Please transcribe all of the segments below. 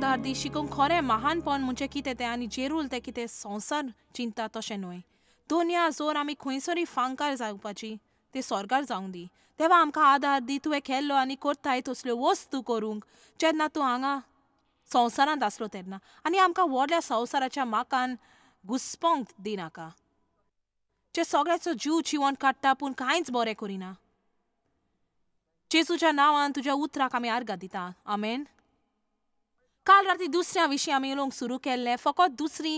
आदार दी शिकोवंक खरें महानपण म्हणजे कितें तें आनी जेरूल तें कितें संवसार चिंता तशें न्हय. दोनया जोर आमी खंयसरूय फांकार जावपाची ते स्वर्गार जावंक दी. देवा आमकां आदार दी तुवें केल्लो आनी करताय तसल्यो वस्तू करूंक जेन्ना तूं हांगा संवसारांत आसलो तेन्ना, आनी आमकां व्हडल्या संवसाराच्या माकान घुसपोंक दिनाका जे सगळ्याचो जीव जिवन काडटा पूण कांयच बरें करिना. जेजूच्या नांवान तुज्या उतराक आमी आर्गां दिता. आमेन. काल राती दुसऱ्या विशीं आमी उलोवंक सुरू केल्लें, फकत दुसरी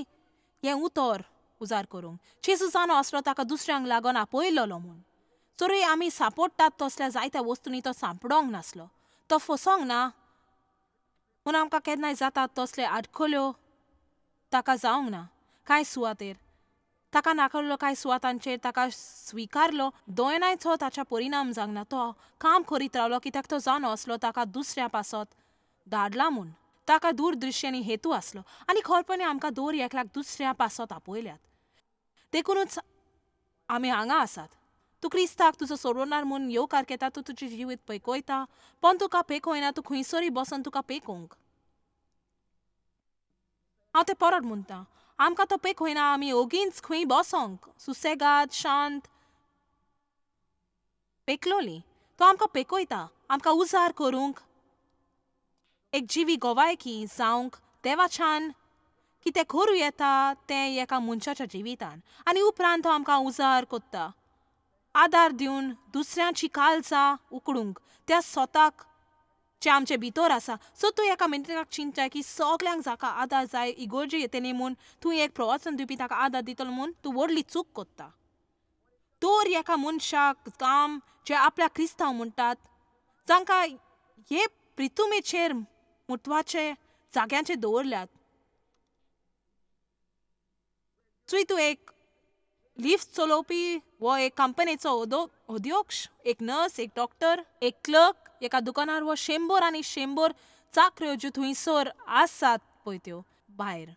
हें उतर उजार करूंक. जेजू जाणो आसलो ताका दुसऱ्यांक लागून आपयलेलो म्हूण. जरूय आमी सांपडटात तसल्या जायत्या वस्तूंनी तो सांपडोंक नासलो, तो फसोंक ना म्हूण आमकां केन्नाय जातात तसले आडखळ्यो ताका जावंक ना. कांय सुवातेर ताका नाकारलो, कांय सुवातांचेर ताका स्विकारलो. दोनायचो ताच्या परिणाम जावंक ना. तो काम करीत रावलो कित्याक तो जाणो आसलो ताका दुसऱ्या पासत धाडला म्हूण. ताका दूरदृश्टी आनी हेतू आसलो आनी खरपणी आमकां दर एकल्याक दुसऱ्या पासत आपयल्यात. देखूनच आमी हांगा आसात. तूं क्रिस्ताक तुजो सोडवणार म्हूण येवकार घेता, तूं तुजें जिवीत पेकयता, पण तुका पेकयना, तूं खंयसरूय बसून तुका पेकोवंक. हांव तें परत म्हणटा, आमकां तो पेकयना, आमी ओगीच खंय बसोंक सुसेगाद शांत पेकलोली. तो आमकां पेकयता, आमकां उजार करूंक, एक जिवी गोवायकी जावंक देवाच्यान कितें करूं येता तें एका मनशाच्या जिवितान. आनी उपरांत तो आमकां उजार कोत्ता आदार दिवन दुसऱ्यांची काळजां उकडूंक त्या स्वताक जे आमचे भितर आसा. सो तूं एका मिनटाक चिंतता की सगल्यांक जाका आदार जाय इगोर्जी येतली म्हूण तूं एक प्रवचन दिवपी ताका आदार दितलो म्हूण तूं व्हडली चूक कोत्ता. तर एका मनशाक काम जे आपल्या क्रिस्तांव म्हणटात, जांकां हे प्रितुमेचेर म्हत्वाचे जाग्यांचेर दवरल्यात. चुय तूं एक लिफ्ट चलोवपी वो एक कंपनीचो अध्यक्ष, एक नर्स, एक डॉक्टर, एक क्लर्क एका दुकानार वो 100 आनी 100 चाकऱ्यो ज्यो थंयसर आसात पळय त्यो भायर.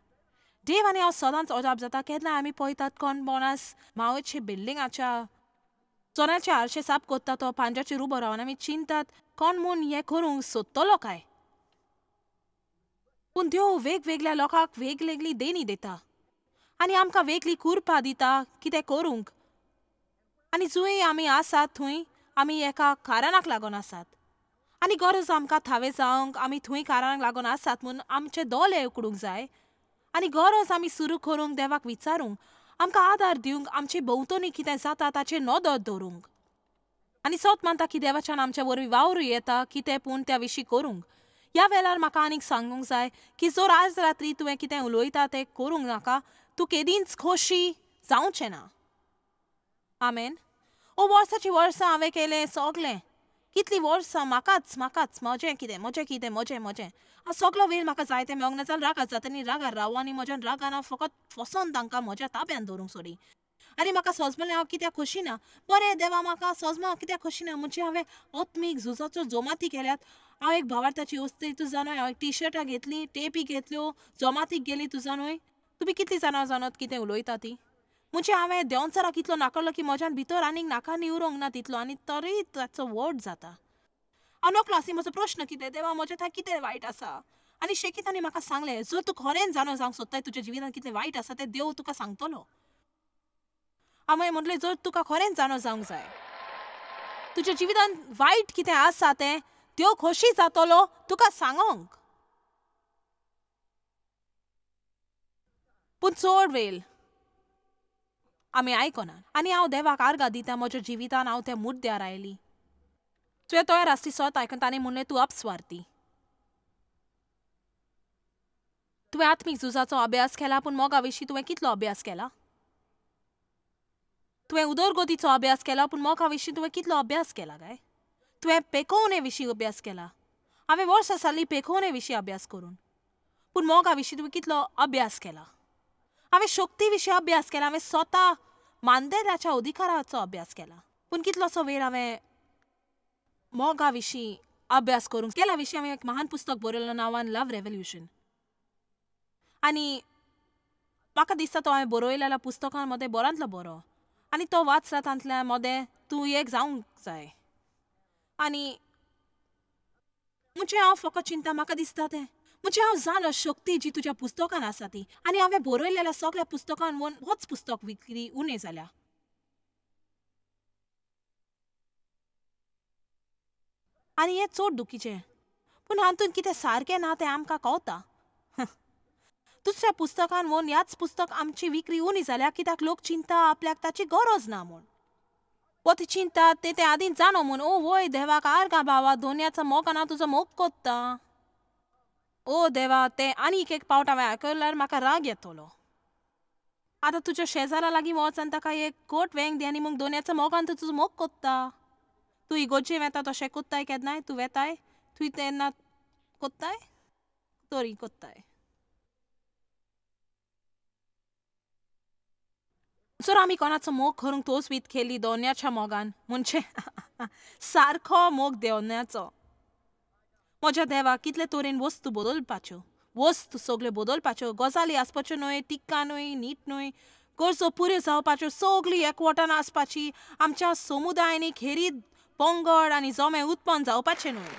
देव आनी हांव सदांच अजाप जाता केन्ना आमी पळयतात कोण बोनास मावचे बिल्डिंगाच्या चोराचे आरशे साफ कोत्ता तो पांजाचेर उबो रावन आमी चिंतात कोण म्हूण हें करूंक सोदतलो काय. पूण देव वेगवेगळ्या लोकांक वेगवेगळी देणी दिता आनी आमकां वेगळी कुरपा दिता कितें करूंक. आनी जंय आमी आसात थंय आमी एका कारणाक लागून आसात आनी गरज आमकां थावे जावंक आमी थंय कारणाक लागून आसात म्हूण आमचे दोळे उकडूंक जाय. आनी गरज आमी सुरू करूंक देवाक विचारूंक, आमकां आदार दिवंक, आमचे भोंवतणी कितें जाता ताचेर नदर दवरूंक. आनी सत मानता की देवाच्यान आमच्या वरवीं वावरूं येता कितें पूण त्या विशीं करूंक. ह्या वेळार म्हाका आनीक सांगूंक जाय की जर आज रात्री तुवें कितें उलयता तें करूंक नाका, तूं केदींच खोशी जावचें ना. आमेन. ओ वर्साची वर्सां हांवें केलें सगलें, कितलीं वर्सां म्हाकाच म्हाकाच म्हजें कितें म्हजें कितें म्हजें म्हजें हांव सगलो वेळ म्हाका जाय तें मेळोंक ना जाल्यार रागार जाता आनी रागार राव आनी म्हज्यान रागान हांव फकत फसोन तांकां म्हज्या ताब्यान दवरूंक सोदी. आनी म्हाका सोजमलें हांव कित्याक खोशी ना. बरें देवा म्हाका सोजमा हांव कित्याक खोशी ना म्हणजे हांवें आत्मीक झुजाचो जोमाती केल्यात. हांव एक भावार्थाची वस्तू तूं जाणोय, हांव एक टिशर्टां घेतली, टेपी घेतल्यो, जोमातीक गेली तूं जाणोय. तुमी कितलीं जाणां जाणत कितें उलयता ती. म्हणजे हांवें देंवचाराक इतलो नाकारलो की म्हज्यान भितर आनीक नाका उरोंक ना तितलो आनी तरीय ताचो व्हड जाता. हांव नकलो आसली म्हजो प्रश्न कितें, देवा म्हज्या थंय कितें वायट आसा. आनी शेकीत तांणी म्हाका सांगलें जर तूं खरेंच जाणो जावंक सोदताय तुज्या जिवितांत कितें वायट आसा तें देव तुका सांगतलो. हांवें म्हटलें जर तुका खरेंच जाणो जावंक जाय तुज्या जिवितांत वायट कितें आसा तें देव खोशी जातलो तुका सांगोंक. पूण चड वेळ आमी आयकना आनी हांव देवाक आर्गां दिता म्हज्या जिवितान हांव त्या मुद्द्यार आयली. तुवें तयार आसली स्वता आयकून ताणें म्हणलें तूं अपस्वार्थी. तुवें आत्मीक झुजाचो अभ्यास केला पूण मोगा विशीं तुवें कितलो अभ्यास केला? तुवें उदरगतीचो अभ्यास केला पूण मोगा विशीं तुवें कितलो अभ्यास केला काय? तुवें पेकोवणे विशीं अभ्यास केला. हांवें वर्सां जालीं पेकोवणे विशीं अभ्यास करून, पूण मोगा विशीं तुवें कितलो अभ्यास केला? हांवें शक्ती विशीं अभ्यास केला, हांवें स्वता मानदेराच्या अधिकाराचो अभ्यास केला, पूण कितलोसो वेळ हांवें मोगा विशीं अभ्यास करूंक केला विशीं हांवें एक महान पुस्तक बरयलें नांवान लव रेवोल्युशन. आनी म्हाका दिसता तो हांवें बरयलेल्या पुस्तकां मदें बरांतलो बरो आनी तो वाचला तांतल्या मदें तूं एक जावंक जाय. आनी म्हणजे हांव फकत चिंता म्हाका दिसता तें म्हणजे हांव जाणा शक्ती जी तुज्या पुस्तकान आसा ती, आनी हांवें बरयलेल्या सगळ्या पुस्तकान वोन होच पुस्तक विक्री उणें जाल्या. आनी हें चड दुखीचें, पूण हातूंत कितें सारकें ना तें आमकां कळटा. दुसऱ्या पुस्तकान वोन ह्याच पुस्तक आमची विक्री उणी जाल्या कित्याक लोक चिंता आपल्याक ताची गरज ना म्हूण. वो ती चिंता ते ते आदीं जाणो म्हूण, ओ वय देवाक आर्गां भावा, दोनयाचो मोगान हांव तुजो मोग कोत्ता. ओ देवा, तें आनीक एक पावट हांवें आयकल्यार म्हाका राग येतलो. आतां तुज्या शेजारा लागीं वच आनी ताका एक कोट वेंग दी आनी मग दोनयाचो मोगान तूं तुजो मोग कोत्ता. तूं इगोर्जे वेता तशें कोत्ताय केन्नाय? तूं वेताय तुवें तेन्ना कोत्ताय तरी कोत्ताय. जर आमी कोणाचो मोग करूंक तोच वीत केली दोनयाच्या मोगान, म्हणजे सारको मोग दोनयाचो. म्हज्या देवा, कितले तरेन वस्तू बदलपाच्यो, वस्तू सगल्यो बदलपाच्यो, गजाली आसपाच्यो न्हय, टिक्का न्हय, नीट न्हय, गरजो पुऱ्यो जावपाच्यो, सगळी एकवटान आसपाची, आमच्या समुदायांनी खेरीत पंगड आनी जमे उत्पन्न जावपाचें न्हय.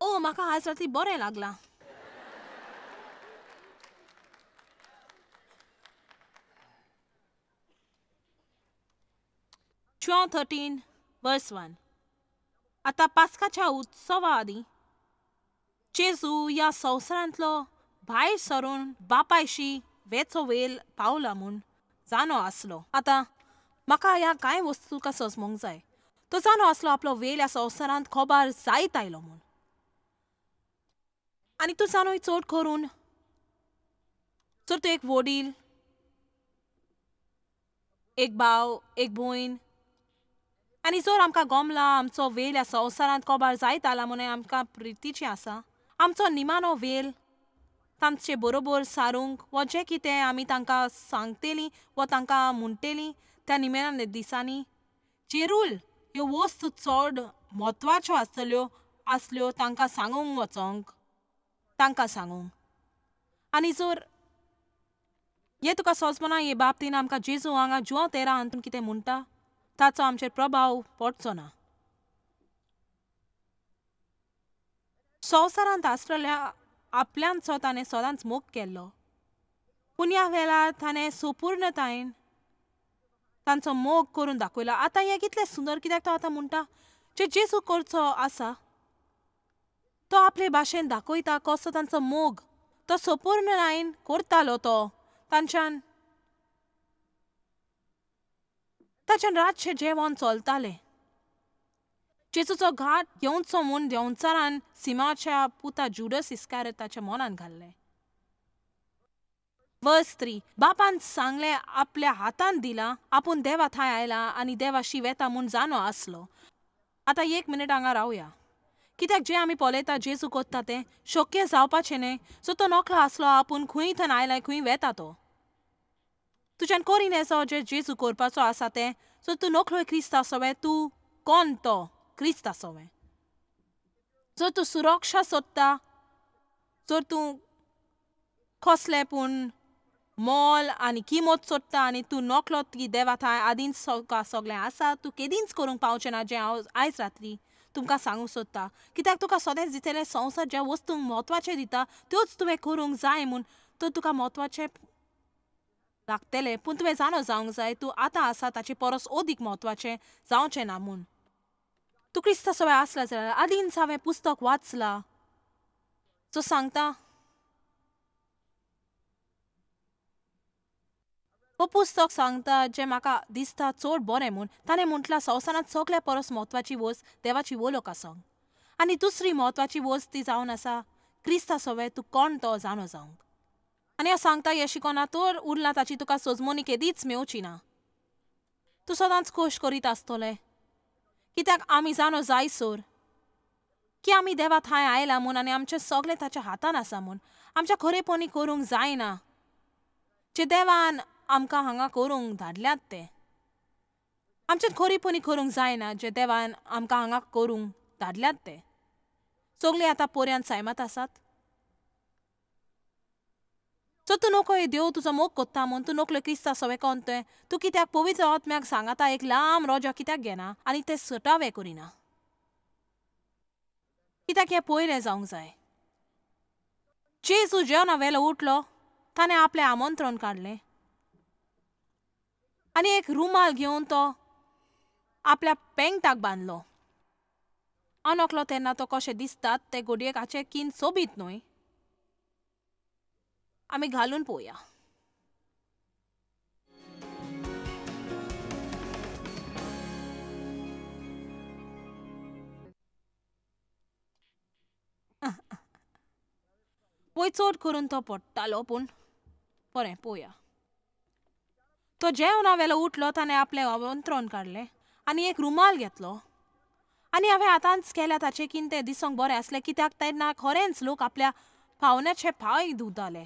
ओ म्हाका आज राती बरें लागलां. John 13 verse 1. आतां पास्काच्या उत्सवा आदीं जेजू ह्या संवसारांतलो भायर सरून बापायशी वेचो वेल पावला म्हूण जाणो आसलो. आतां म्हाका ह्या कांय वस्तू तुका सजमोंक जाय. तो जाणो आसलो आपलो वेल ह्या संवसारांत खबर जायत आयलो म्हूण. आनी तूं जाणोय चड करून जर तूं एक वडील, एक भाव, एक भयण, आनी जर आमकां गमला आमचो वेल ह्या संवसारांत कबार जायत आला म्हणून आमकां प्रितीचें आसा, आमचो निमाणो वेल तांचे बरोबर सारूंक वा जें कितें आमी तांकां सांगतलीं वा तांकां म्हणटलीं त्या निमाण्या दिसांनी जेरूल ह्यो वस्तू चड म्हत्वाच्यो आसतल्यो आसल्यो तांकां सांगूंक वचोंक, तांकां सांगूंक. आनी जर हें तुका सोंसपना हे बाबतीन आमकां जेजू हांगा जुआंव 13 हातूंत कितें म्हणटा ताचो आमचेर प्रभाव पडचो ना. संवसारांत आसलेल्या आपल्यांचो ताणें सदांच मोग केल्लो, पूण ह्या वेळार ताणें सुपूर्णतायेन तांचो मोग करून दाखयलो. आतां हें कितलें सुंदर, कित्याक तो आतां म्हणटा जे जेजू करचो आसा तो आपले भाशेन दाखयता कसो तांचो मोग तो सुपूर्णतायेन करतालो. तो तांच्यान ताच्यान रातचें जेवण चलतालें. जेजूचो घाट घेवचो म्हूण देंवचारान सिमाच्या पुता जुडस इस्कारियोताच्या मनान घाल्लें. वर्स 3. बापान सांगलें आपल्या हातान दिलां, आपूण देवा थंय आयला आनी देवाशी वेता म्हूण जाणो आसलो. आतां एक मिनट हांगा रावया, कित्याक जें आमी पळयता जेजू कोत्ता तें शक्य जावपाचें न्हय. सो तो नकळो आसलो आपूण खंय थंय आयला, खंय वेता तो. तुज्यान करीन येसो जें जेजू करपाचो आसा तें. सो तूं नकळो क्रिस्ता सोवें, तूं कोण तो क्रिस्ता सोवें. जर तूं सुरक्षा सोदता, जर तूं कसलें पूण मोल आनी किमत सोदता आनी तूं नकळो की देवा थंय आदींच सगळें आसा, तूं केदींच करूंक पावचें ना जें हांव आयज राती तुमकां सांगूंक सोदता. कित्याक तुका सदांच दितलें संवसार ज्या वस्तूंक म्हत्वाचें दिता त्योच तुवें करूंक जाय म्हूण तर तुका म्हत्वाचें लागतलें. पूण तुवें जाणो जावंक जाय तूं आतां आसा ताचे परस अदीक म्हत्वाचें जावचें ना म्हूण. तूं क्रिस्ता सवय आसला जाल्यार आदींच हांवें पुस्तक वाचलां जो सांगता, हो पुस्तक सांगता जें म्हाका दिसता चड बरें म्हूण. ताणें म्हटलां संवसारांत सगळ्या परस म्हत्वाची वस्त देवाची वळख आसोंक, आनी दुसरी म्हत्वाची वस्त ती जावन आसा क्रिस्ता सवय तूं कोण तो जाणो जावंक. आनी हांव सांगता हें शिकोना तर उरलां ताची तुका सोजमोनी केदीच मेवची ना. तूं सदांच खोश करीत आसतलें, कित्याक आमी जाणो जायसर की आमी देवा थंय आयला म्हूण आनी आमचें सगळें ताच्या हातान आसा म्हूण. आमच्या खरेपणी करूंक जायना जें देवान आमकां हांगा करूंक धाडल्यात तें. आमच्यान खरेपणी करूंक जायना जें देवान आमकां हांगा करूंक धाडल्यात तें. सगळीं आतां पोरयान सायमात आसात. सो तूं नकळो देव तुजो मोग कोत्ता म्हूण, तूं नकळो क्रिस्ता सवें कोण तें, तूं कित्याक पवित्र आत्म्याक सांगाता एक लांब रोजा कित्याक घेना आनी तें सटावे करिना. कित्याक हें पयलें जावंक जाय. जेजू जेवणा वेलो उठलो, ताणें आपलें आमंत्रण काडलें आनी एक रुमाल घेवन तो आपल्या पेंगटाक बांदलो. अनोखलो तेन्ना तो कशें दिसतात ते घडयेक हाचें कीन सोबीत न्हय. आमी घालून पळोवया. पय चड करून तो पडटालो, पूण बरें पळोवया. तो जेवणा वेलो उठलो, ताणें आपलें आमंत्रण काडलें आनी एक रुमाल घेतलो. आनी हांवें आतांच केल्या ताचें कीन तें दिसोंक बरें आसलें, कित्याक तेन्ना खरेंच लोक आपल्या पावण्याचे पांय धुताले.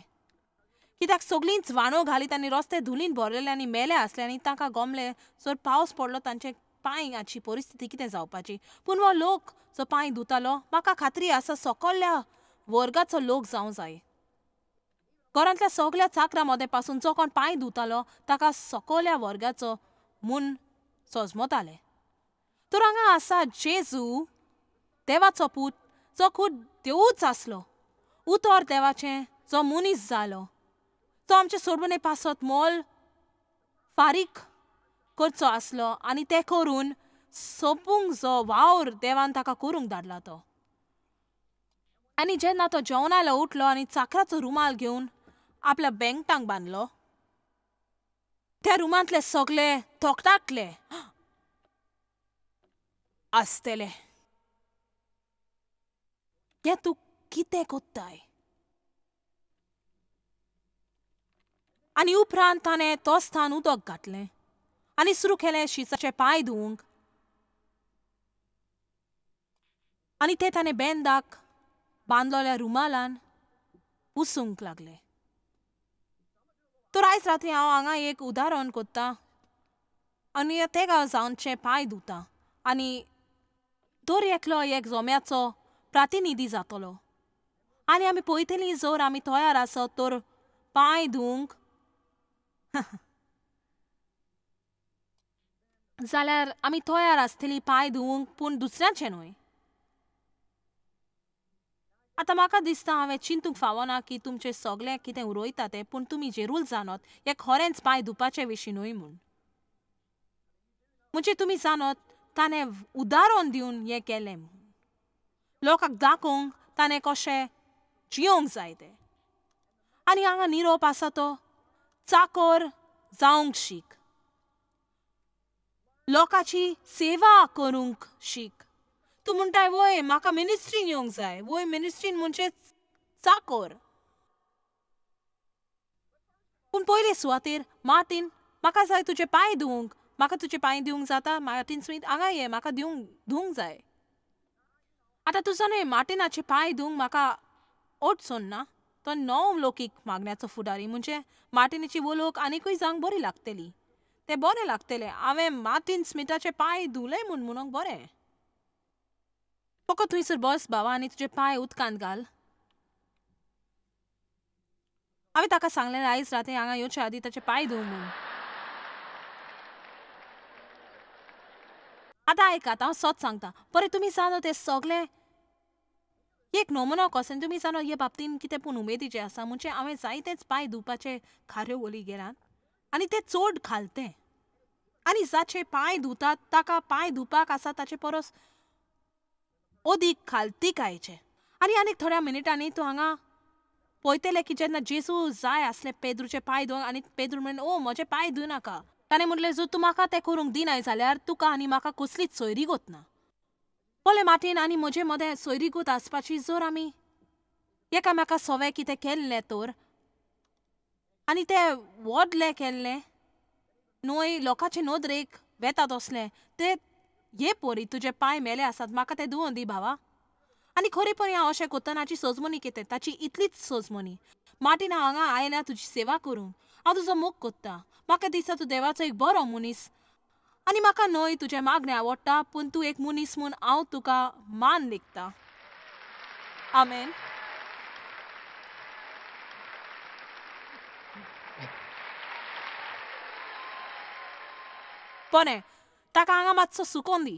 कित्याक सगळींच वाणो घालीत आनी रस्ते धुलीन भरलेले आनी मेले आसले आनी तांकां गोमले जर पावस पडलो तांचे पांयाची परिस्थिती कितें जावपाची. पूण हो लोक जो पांय धुतालो, म्हाका खात्री आसा सकयल्या वर्गाचो लोक जावं जाय. घरांतल्या सगळ्या चाकरां मदें पासून जो कोण पांय धुतालो ताका सकयल्या वर्गाचो म्हूण सजमताले. तर हांगा आसा जेजू, देवाचो पूत, जो खूद देवूच आसलो, उतर देवाचें, जो मनीस जालो, तो आमचे सोडवणे पासत मोल फारीक करचो आसलो आनी तें करून सोंपूंक जो वावर देवान ताका करूंक धाडला तो. आनी जेन्ना तो जेवणालो उठलो आनी चाकराचो रुमाल घेवन आपल्या बेंगटांक बांदलो, त्या रुमांतले सगळे थोकटाकले आसतले. हें तूं कितें कोत्ताय? आनी उपरांत ताणें तोस्तान उदक घातलें आनी सुरू केलें शिसाचे पांय धुवंक. आनी ते ताणें बेंदाक बांदलोल्या रुमालान पुसूंक लागले. तर आयज राती हांव हांगा एक उदाहरण कोत्तां आनी तेगा जावचे पांय धुता आनी दर एकलो एक जोम्याचो प्रतिनिधी जातलो आनी आमी पळयतलीं जर आमी तयार आसत तर पांय धुवंक जाल्यार आमी तयार आसतलीं पांय धुवंक, पूण दुसऱ्यांचें न्हय. आतां म्हाका दिसता हांवें चिंतूंक फावना की तुमचें सगळें कितें उरयता तें, पूण तुमी जेरूल जाणत हें खरेंच पांय धुवपाचे विशीं न्हय म्हूण. म्हणजे तुमी जाणत ताणें उदाहरण दिवन हें केलें म्हूण, लोकांक दाखोवंक ताणें कशें जियोंक जाय तें. आनी हांगा निरोप आसा तो चाकर जावंक शीक, लोकांची सेवा करूंक शीक. तूं म्हणटाय वय म्हाका मिनिस्ट्रीन येवंक जाय, वय मिनिस्ट्रीन म्हणजे चाकोर. पूण पयले सुवातेर मार्टीन म्हाका जाय तुजे पांय धुवंक, म्हाका तुजे पांय दिवंक जाता मार्टीन स्मीथ हांगा ये, म्हाका दिवंक धुवंक जाय. आतां तुजो न्हय मार्टिनाचे पांय धुवंक म्हाका अडचण ना, तो नव लोकीक मागण्याचो फुडारी म्हणजे मार्टिनाची वो लोक आनीकूय जावंक बरी लागतली, तें बरें लागतलें. हांवें मार्टीन स्मिथाचे पांय धुले म्हूण म्हणूंक बरें. फकत थंयसर बस बाबा आनी तुजे पांय उदकांत घाल. हांवें ताका सांगलें आयज राती हांगा येवचे आदीं ताचे पांय धुवूं म्हूण. आतां आयकात, हांव सत सांगता, बरें तुमी जाणो तें सगळें एक नमुनो कसो आनी तुमी जाणो हे बाबतीन कितें पूण उमेदीचें आसा. म्हणजे हांवें जायतेच पांय धुवपाचे खाऱ्यो वली गेल्यात आनी ते चड घालते आनी जाचे पांय धुतात ताका पांय धुवपाक आसा ताचे परस अदीक खालतीक आयचे. आनी आनीक थोड्या मिनटांनी तूं हांगा पळयतलें की जेन्ना जेजू जाय आसले पेद्रूचे पांय धुवंक आनी पेद्रू म्हणलें ओ म्हजे पांय धुवं नाका. ताणें म्हणलें जर तूं म्हाका तें करूंक दिनाय जाल्यार तुका आनी म्हाका कसलीच सोयरीगत ना. पळय मार्टीन आनी म्हजे मदें सोयरीगत आसपाची जर आमी एकामेका सवे कितें केल्लें तर आनी तें व्हडलें केल्लें न्हय, लोकांचे नदरेक वेता तसलें तें हे परी तुजे पांय मेले आसात म्हाका तें धुवून दी भावा. आनी खरेपणी हांव अशें करतना हाची सजमणी कितें ताची इतलीच सजमणी. मार्टीन हांव हांगा आयल्या तुजी सेवा करूंक, हांव तुजो मोग कोत्ता, म्हाका दिसता तूं देवाचो एक बरो मनीस आनी म्हाका न्हय तुजें मागणें आवडटा, पूण तूं एक मनीस म्हूण हांव तुका मान लेखता. आमेन. बरें, ताका हांगा मातसो सुकोन दी.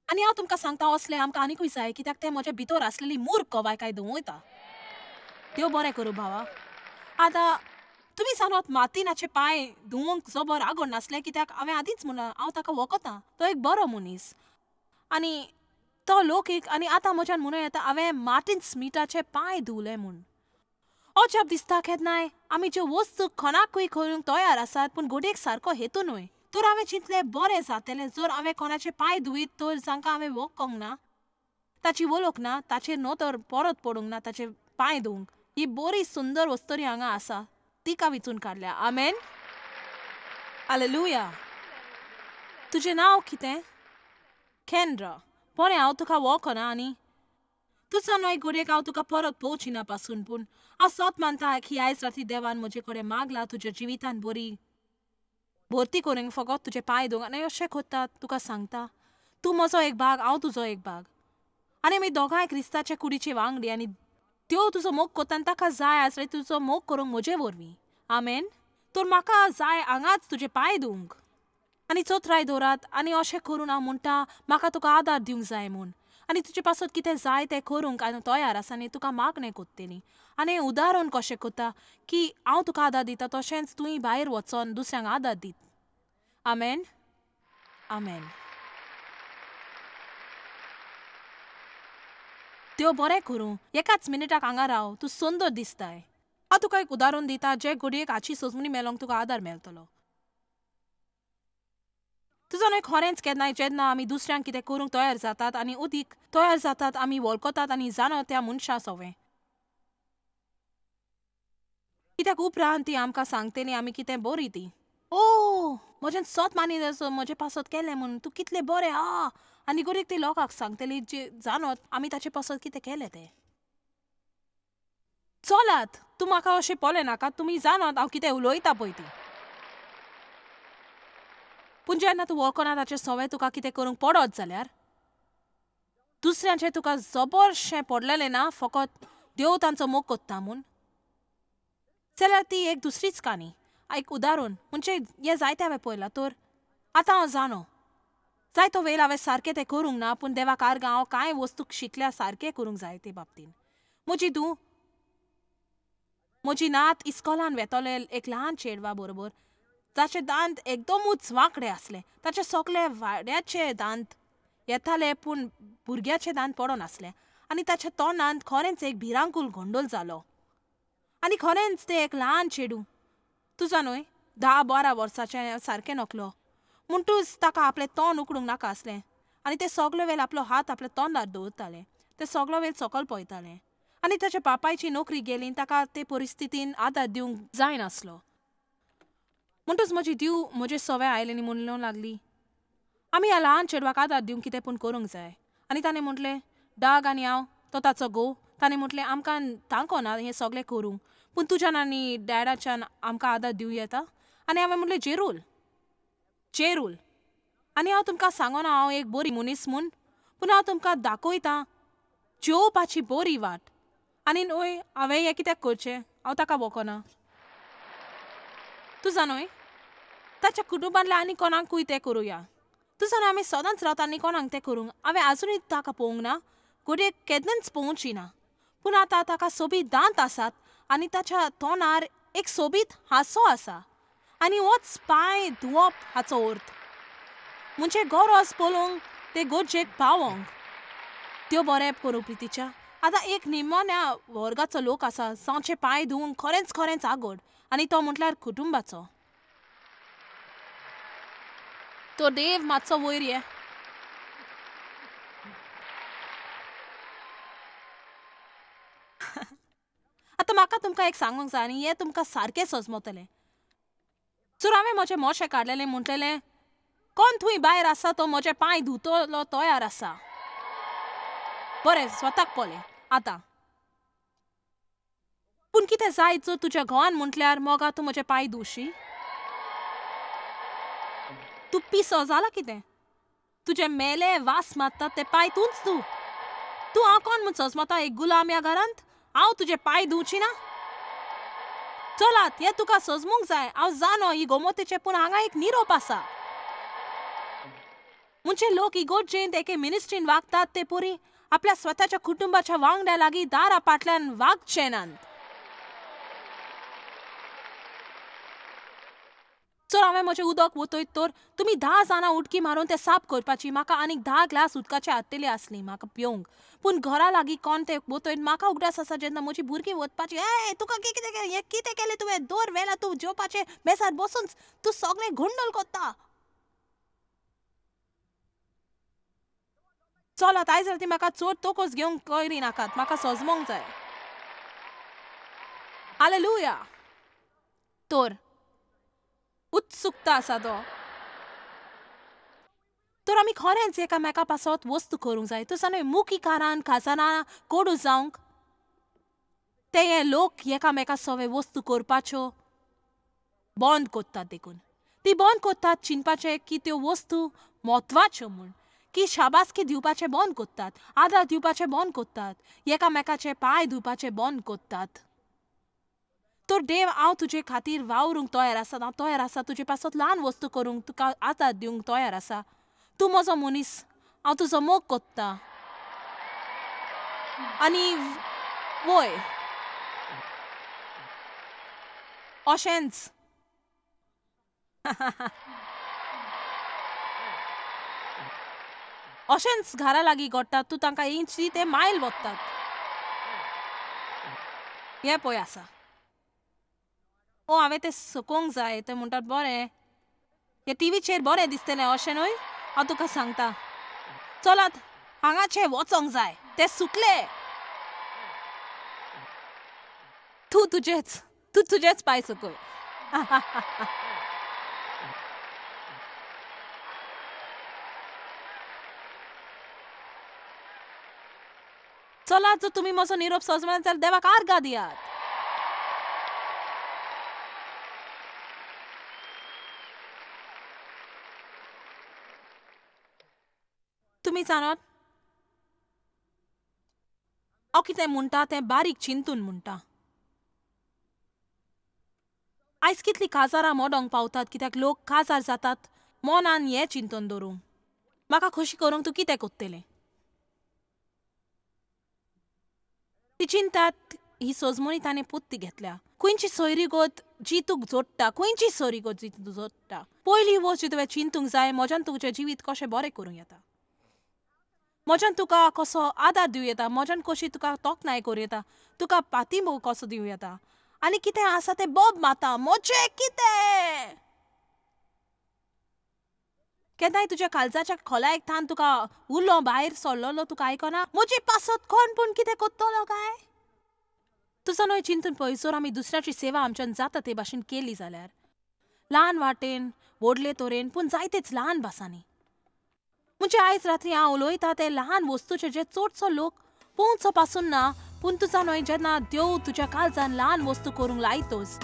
आनी हांव तुमकां सांगता असलें आमकां आनीकूय जाय, कित्याक तें म्हजे भितर आसलेली मूर्ख गवाय काय दवरता. देव बरें करूं भावा. आतां तुमी सांगत मातिनाचे पांय धुवंक जबर आगोड नासलें, कित्याक हांवें आदींच म्हणलां हांव ताका वखतां, तो एक बरो मनीस आनी तो लोक एक. आनी आतां म्हज्यान म्हणूं येता हांवें मार्टीन स्मिथाचे पांय धुवले म्हूण. अजाप दिसता केन्नाय आमी ज्यो वस्तू कोणाकूय करूंक तयार आसात पूण घडयेक सारको हेतू न्हय. तर हांवें चिंतलें बरें जातलें जर हांवें कोणाचे पांय धुयत तर जांकां हांवें वळखूंक ना, ताची वळख ना, ताचेर नदर परत पडूंक ना ताचे पांय धुवंक. ही बरी सुंदर वस्तरी हांगा आसा, तिका विचून काडल्या. आमेन, हालेलुया. तुजें नांव कितें? केंद्रा. बरें, हांव तुका वळखना आनी तुजो न्हय घडयेक हांव तुका परत पळोवची ना पासून, पूण हांव सत मानता की आयज राती देवान म्हजे कडेन मागला तुज्या जिवितान बरी भरती करूंक, फकत तुजे पांय धुवंक. आनी अशें करता तुका सांगता, तूं म्हजो एक भाग, हांव तुजो एक भाग, आनी आमी दोगांय क्रिस्ताच्या कुडीची वांगडी. आनी त्यो तुजो मोग करता आनी ताका जाय आसले तुजो मोग करूंक म्हजे वरवीं. आमेन. तर म्हाका जाय हांगाच तुजे पांय धुवंक. आनी चोत्राय दवरात. आनी अशें करून हांव म्हणटा म्हाका तुका आदार दिवंक जाय म्हूण, आनी तुजे पासत कितें जाय तें करूंक हांव तयार आसा आनी तुका मागणें कोत्तली. आनी उदाहरण कशें करता की हांव तुका आदार दिता तशेंच तुवें भायर वचोन दुसऱ्यांक आदार दीत. आमेन, आमेन. देव बरें करूं. एकाच मिनटाक हांगा राव, तूं सुंदर दिसताय. हांव तुका एक उदाहरण दिता जे घडयेक हाची सोजमणी मेलोंक तुका आदार मेळटलो. तुजो न्हय खरेंच केन्नाय जेन्ना आमी दुसऱ्यांक कितें करूंक तयार जातात आनी उदीक तयार जातात आमी वळखतात आनी जाणो त्या मनशा सवें, कित्याक उपरांत ती आमकां सांगतली आमी कितें बरी ती. ओ म्हज्यान सत मानी म्हजे पासत केलें म्हूण, तूं कितलें बरें आ. आनी घडयेक ती लोकांक सांगतली जे जाणत आमी ताचे पासत कितें केलें तें. चलात, तूं म्हाका अशें पळय नाका, तुमी जाणत हांव कितें उलयता पळय ती. पूण जेन्ना तूं वळखना ताचें सवें तुका कितें करूंक पडत जाल्यार दुसऱ्यांचें तुका जबरशें पडलेलें ना, फकत देव तांचो मोग कोत्ता म्हूण, जाल्यार ती एक दुसरीच काणी, एक उदाहरण. म्हणजे हें जायतें हांवें पळयलां. तर आतां हांव जाणो जायतो वेळ हांवें सारकें तें करूंक ना, पूण देवाक आर्गां हांव कांय वस्तू शिकल्या सारकें करूंक जाय ते बाबतीन. म्हजी धूव, म्हजी नात इस्कोलान वेतोले एक ल्हान चेडवा बरोबर, ताचे दांत एकदमूच वांकडे आसले. ताचे सगळे वाड्याचे दांत येताले पूण भुरग्याचे दांत पडनासले. आनी ताच्या तोंडांत खरेंच एक भिरांकूल गोंदळ जालो. आनी खरेंच तें एक ल्हान चेडूं, तुजो न्हय 10-12 वर्सांचें सारकें नकलो, म्हणटूच ताका आपलें तोंड उकडूंक नाका आसलें. आनी तें सगलो वेळ आपलो हात आपल्या तोंडार दवरतालें, तें सगलो वेळ सकयल पळयतालें. आनी ताच्या बापायची नोकरी गेली, ताका ते परिस्थितीन आदार दिवंक जायनासलो. म्हणटूच म्हजी धूव म्हजे सवे आयली आनी म्हणूंक लागली, आमी ह्या ल्हान चेडवाक आदार दिवंक कितें पूण करूंक जाय. आनी ताणें म्हटलें, डाग आनी हांव, तो ताचो घोव, ताणें म्हटलें आमकां तांको ना हें सगळें करूंक, पूण तुज्यान आनी डॅडाच्यान आमकां आदार दिवं येता. आनी हांवें म्हटलें जेरूल, जेरूल. आनी हांव तुमकां सांगना हांव एक बरी मनीस म्हूण, पूण हांव तुमकां दाखयतां जेवपाची बरी वाट. आनी न्हय हांवें हें कित्याक करचें, हांव ताका वळखना. तुजा न्हय ताच्या कुटुंबांतल्या आनी कोणाकूय तें करुया. तुजा न्हय आमी सदांच रावता आनी कोणाक तें करूंक. हांवें आजुनूय ताका पळोवंक ना, घडयेक केन्नाच पळोवची ना, पूण आतां ताका सोबीत दांत आसात आनी ताच्या तोंडार एक सोबीत हांसो आसा. आनी होच पांय धुवप हाचो अर्थ म्हणजे गरज पळोवंक ते गरजेक पावोंक. त्यो बरें करूं प्रितीच्या. आतां एक निमण्या वर्गाचो लोक आसा जांचे पांय धुवंक खरेंच खरेंच आगोड, आनी तो म्हटल्यार कुटुंबाचो. तो देव मातसो वयर ये. आतां म्हाका तुमकां एक सांगूंक जाय आनी हें तुमकां सारकें सजमतलें. जर हांवें म्हजें मोशें काडलेलें म्हणटलें कोण थंय भायर आसा तो म्हजे पांय धुतलो तयार आसा. बरें, स्वताक पळय आतां. पूण कितें जाय जर तुज्या घोवान म्हटल्यार मोगा तूं म्हजे पांय धुवशी? तूं पिसो जाला कितें? तुजे मेले वास मारता ते पांय तूंच धू. तूं हांव कोण म्हूण सजमता एक गुलाम ह्या घरांत? हांव तुजे पांय धुवची ना? चलात, हें तुका सजमूंक जाय. हांव जाणो ही गोमतीचें, पूण हांगा एक निरोप आसा. म्हणजे लोक इगोर्जेंत एके मिनिस्ट्रीन वागतात ते पुरी आपल्या स्वताच्या कुटुंबाच्या वांगड्या लागीं दारा फाटल्यान वागचे नात. जर हांवें म्हजें उदक वतयत तर तुमी 10 जाणां उडकी मारून तें साफ करपाची. म्हाका आनीक 10 ग्लास उदकाचे हाडटली आसली म्हाका पिवंक. पूण घरा लागीं कोण तें वतयत म्हाका उगडास आसा जेन्ना म्हजी भुरगीं वचपाची, ए तुका कितें केलें, हें कितें केलें तुवें, दर वेळा तूं जेवपाचें मेजार बसून तूं सगळें गोंदळ करता. चलात आयज राती म्हाका चड तोकोस घेवंक करी नाकात, म्हाका सजमोंक जाय. हालेलुया. तर उत्सुकता आसा तो. तर आमी खरेंच एकामेका पासत वस्तू करूंक जाय. तूं न्हय मुखीकारान खाजनां कोडू जावंक ते हे लोक एकामेका सवे वस्तू करपाच्यो बंद करतात. देखून ती बंद करतात चिंतपाचें की त्यो वस्तू म्हत्वाच्यो म्हूण, की शाबासकी दिवपाचें बंद करतात, आदार दिवपाचें बंद करतात, एकामेकाचे पांय धुवपाचें बंद करतात. तर देव हांव तुजे खातीर वावरूंक तयार आसा, हांव तयार आसा तुजे पासत ल्हान वस्तू करूंक, तुका आदार दिवंक तयार आसा. तूं म्हजो मनीस, हांव तुजो मोग कोत्ता. आनी वय अशेंच अशेंच घरा लागीं घडटा. तूं तांकां इंच ते मायल वतात. हें पळय आसा. ओ हांवें तें सुकोवंक जाय. ते म्हणटात बरें हें टिवीचेर बरें दिसतलें अशें न्हय, हांव तुका सांगता. चलात हांगाचें वचोंक जाय, तें सुकलें. तूं तुजेच पांय सुकय. चलात जर तुमी म्हजो निरोप सजमला जाल्यार देवाक आर्गां दियात. तुमी जाणात हांव कितें म्हणटा तें बारीक चिंतून म्हणटा. आयज कितलीं काजारां मोडोंक पावतात कित्याक लोक काजार जातात मनान हें चिंतून दवरूंक. म्हाका खोशी करूंक तूं कितें कोत्तलें? ती चिंतात ही सोजमणी ताणें पोत्ती घेतल्या. खंयची सोयरीगत जी तुका जोडटा, खंयची सोयरीगत जी तूं जोडटा, पयली वस्त जी तुवें चिंतूंक जाय म्हज्यान तुजें जिवीत कशें बरें करूंक येता, म्हज्यान तुका कसो आदार दिवं येता, म्हज्यान कशी तुका तोखणाय करूं येता, तुका पातिंबो कसो दिवं येता, आनी कितें आसा तें बोब माता म्हजें कितें. केन्नाय तुज्या काळजाच्या खोलायेक थावन तुका उलो भायर सरलेलो तुका आयकना म्हजे पासत कोण पूण कितें कोत्तलो काय? तुजो न्हय चिंतून पळय जर आमी दुसऱ्याची सेवा आमच्यान जाता ते भाशेन केली जाल्यार, ल्हान वाटेन व्हडले तरेन पूण जायतेच ल्हान भासांनी. म्हणजे आयज रात्री हांव उलयता ते ल्हान वस्तूचे जे चडसो लोक पळोवचो पासून ना, पूण तुजा न्हय जेन्ना देव तुज्या काळजान ल्हान वस्तू करूंक लायतोच.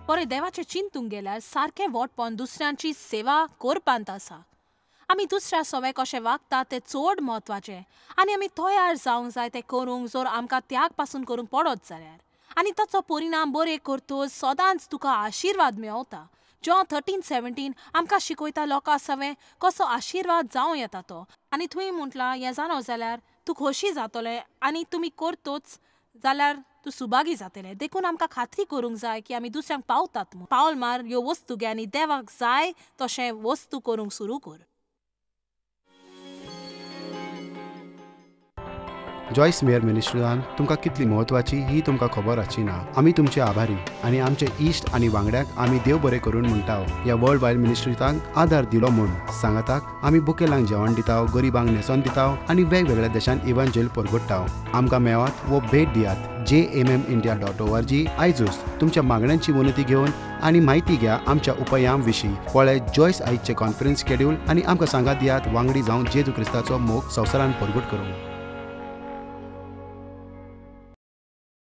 बरें देवाचें चिंतूंक गेल्यार सारकें वोटपण दुसऱ्यांची सेवा करपांत आसा. आमी दुसऱ्या सवे कशें वागता तें चड म्हत्वाचें आनी आमी तयार जावंक जाय तें करूंक जर आमकां त्याग पासून करूंक पडत जाल्यार. आनी ताचो परिणाम बरें करतच सदांच तुका आशिर्वाद मेवता. जॉन 13:17 आमकां शिकयता लोकां सवें कसो आशिर्वाद जावं येता तो. आनी थंय म्हटलां हें जाणो जाल्यार तूं खोशी जातलें आनी तुमी करतोच जाल्यार तूं सुभागी जातलें. देखून आमकां खात्री करूंक जाय की आमी दुसऱ्यांक पावतात म्हूण. पावल मार ह्यो वस्तू घे आनी देवाक जाय तशें वस्तू करूंक सुरू कर. जॉयस मेयर मिनिस्ट्रीन तुमकां कितली म्हत्वाची ही तुमकां खबर आसची ना. आमी तुमचे आभारी आनी आमचे इश्ट आनी वांगड्यांक आमी देव बरें करून म्हणटा ह्या वर्ल्ड वायड मिनिस्ट्रींक आदार दिलो म्हूण. सांगाताक आमी बुकेलांक जेवण दिता, गरिबांक न्हेसोन दिता आनी वेगवेगळ्या देशांत इव्हांजेल परगट्टा. आमकां मेळात वो भेट दियात jmmindia.org. आयजूच तुमच्या मागण्यांची विनंती घेवन आनी म्हायती घ्या आमच्या उपायां विशीं. पळय जॉयस आयजचें कॉन्फरन्स शेड्यूल आनी आमकां सांगात दियात वांगडी जावन जेजू क्रिस्ताचो मोग संवसारान परगट करूंक.